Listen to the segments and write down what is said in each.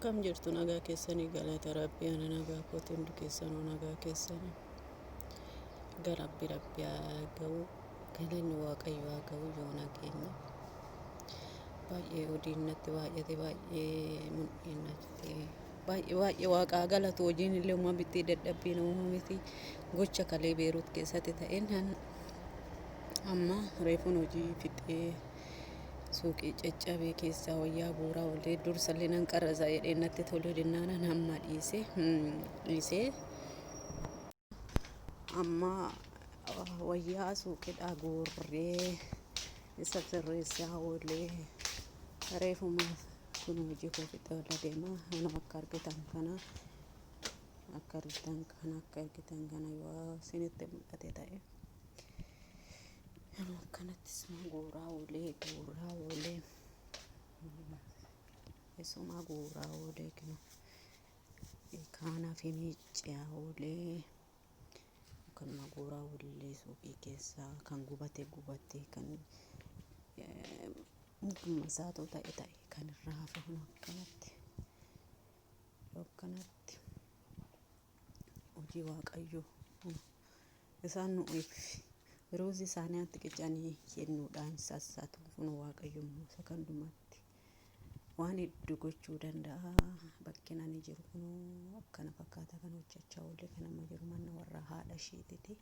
Akkam jirtu nagaa keessanii galata rabbii ana nagaa kooti hundi keessanuu nagaa keessanii garabbi rabbi haa ga'u galanni waaqayyo haa ga'u yoo nageenya baay'ee hojiin natti baay'ate baay'ee mudhiin natti baay'ee baay'ee waaqaa galatu hojiin illee uumaa miti dadhabbiin uumaa miti gocha kalee Beeruut keessatti ta'een amma reefuun hojii fixee suuqii caccabee keessaa wayyaa guuraa oolee dursallee nan qarrasa jedhee natti toluu dinnaanan hamma dhiise dhiisee amma wayyaa suuqidhaa guurree isa sirreessaa oolee reefuma kun hojii koo fixee ola deema. Anoo akka argitan kana akka argitan kana akka argitan kana yoo isinitti mul'ate ta'e anoo akkanatti isuma guuraa oolee guuraa oolee isuma guuraa oolee kinu kaanaaf miicciyaa oolee kanuma guuraa oolee suuqii keessaa kan gubate gubate kan masaatoo ta'e ta'e kan irraa hafe kun akkanatti akkanatti hojii waaqayyoo isaan nuuf ruuzii isaanii atti qicanii kennuudhaan sassatu kun waaqayyo immoo sakandumatti waan hedduu gochuu danda'a. Bakkeen ani jiru kun akkana fakkaata kan hojjechaa oolle kan amma jiru mana warra haadha isheetiiti.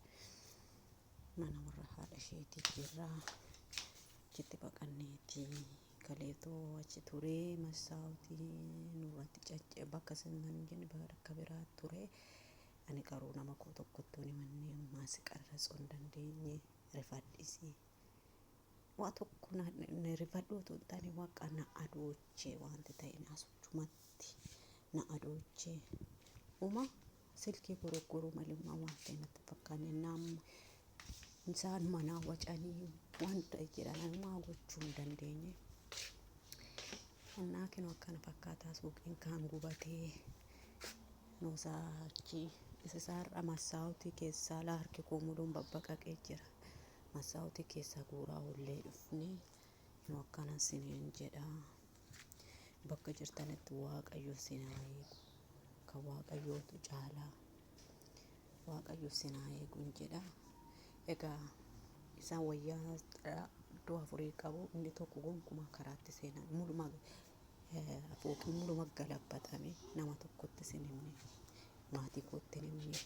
Mana warra haadha isheetii jirra. Achitti baqanneeti kaleetoo achi turee massaawutii nurratti cacce bakka sin jenne bakka biraa ture. Ani garuu nama koo tokkottuu hin himanne ammaas qarratsuu hin dandeenye rifadhisi. Waa tokko na rifadhu otoo hin taane waaqa na adoochee wanti ta'e na asumatti na adoochee. Uma silkii goroggoruu malee umaa waan ta'e natti hin fakkaanne naam isaan manaa wacanii waan ta'e jedhan umaa gochuu hin dandeenye. Innaa kinoo akkana fakkaataa suuqiin kaan gubatee noosaa achi isa isaarra massaawutii keessaa laa harki koo muluun babbaqaqee jira. Massaawutii keessaa guuraa oollee dhufne nu akkana siniin jedha. Bakka jirtanitti Waaqayyo sin haa eegu. Kan Waaqayyootu caalaa. Waaqayyo sin haa eeguun jedha. Egaa isaan wayyaa iddoo afurii qabu inni tokko gonkumaa karaatti seenaa muluma fooqii muluma galabbatame nama tokkotti sin himne maatii kootti hin himne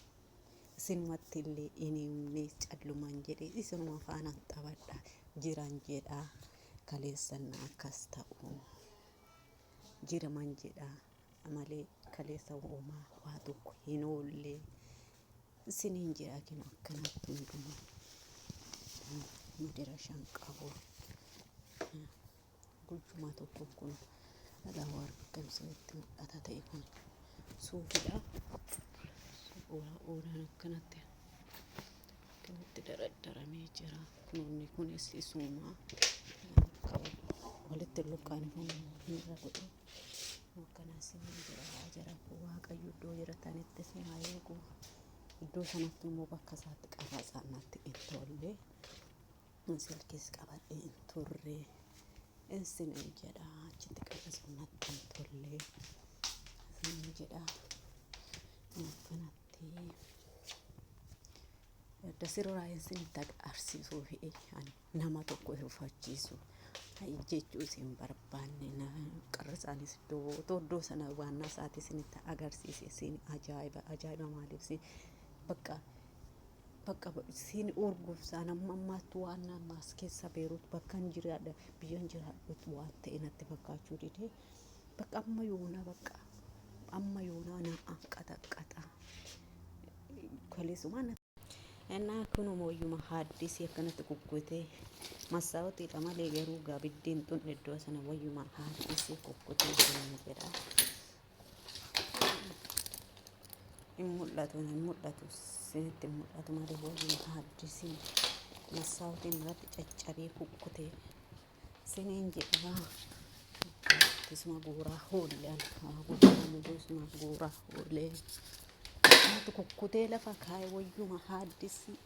isinumatti illee hin himne callumaan jedhee isinuma faanaan taphadha jiran jedha kaleessan akkas ta'u jiraman jedha malee kaleessa homaa waa tokko hin oolle isiniin jedha kinu akkanatti hundumaa madira shan qabu gulchumaa tokko kun alaa argan isinitti mul'ata ta'e kun suufidha. Oolaan akkanatti akkanatti daraddaramee jira. Kunuunni kunis isuma walitti luqqaan kun irra godhe akkana isiniin jira jara waaqayyo iddoo jirtanitti isin haa eegu. Iddoo sanatti immoo bakka isaatti qarratsaan natti hin tolle. Silkiis qabadhee hin turre. Isiniin jedha achitti qarratsuun natti hin tolle. Isiniin jedha akkanatti adda sirraa isinitti agarsiisuu fi ani nama tokko hirfachiisu jechuu isin barbaanne qarratsaanis iddoo otoo iddoo sana waannaa isaatii isinitti agarsiise isin ajaa'iba ajaa'iba maaliif isin bakka bakka isin urgufsaan amma ammaatti waan ammaas keessa Beeruut bakka hin jiraadha biyya hin jiraadhutti waan ta'e natti fakkaachuu didee bakka amma yoonaa bakka amma yoonaa na anqaxaqqaxa kaleessumaa Ennaa kunuma wayyuma haaddisii akkanatti kukkutee massaawutiidha malee garuu gaabiddiin tun iddoo sana wayyuma haaddisii kukkutee jiran jedha. Hin mul'atu hin mul'atu isinitti hin mul'atu malee wayyuma haaddisii massaawutiin irratti caccabee kukkutee isiniin jedha. Isuma guuraa hoollee guuraa mul'isuma guuraa hoollee. Kanatu kukkutee lafa kaa'e wayyuma haaddisii.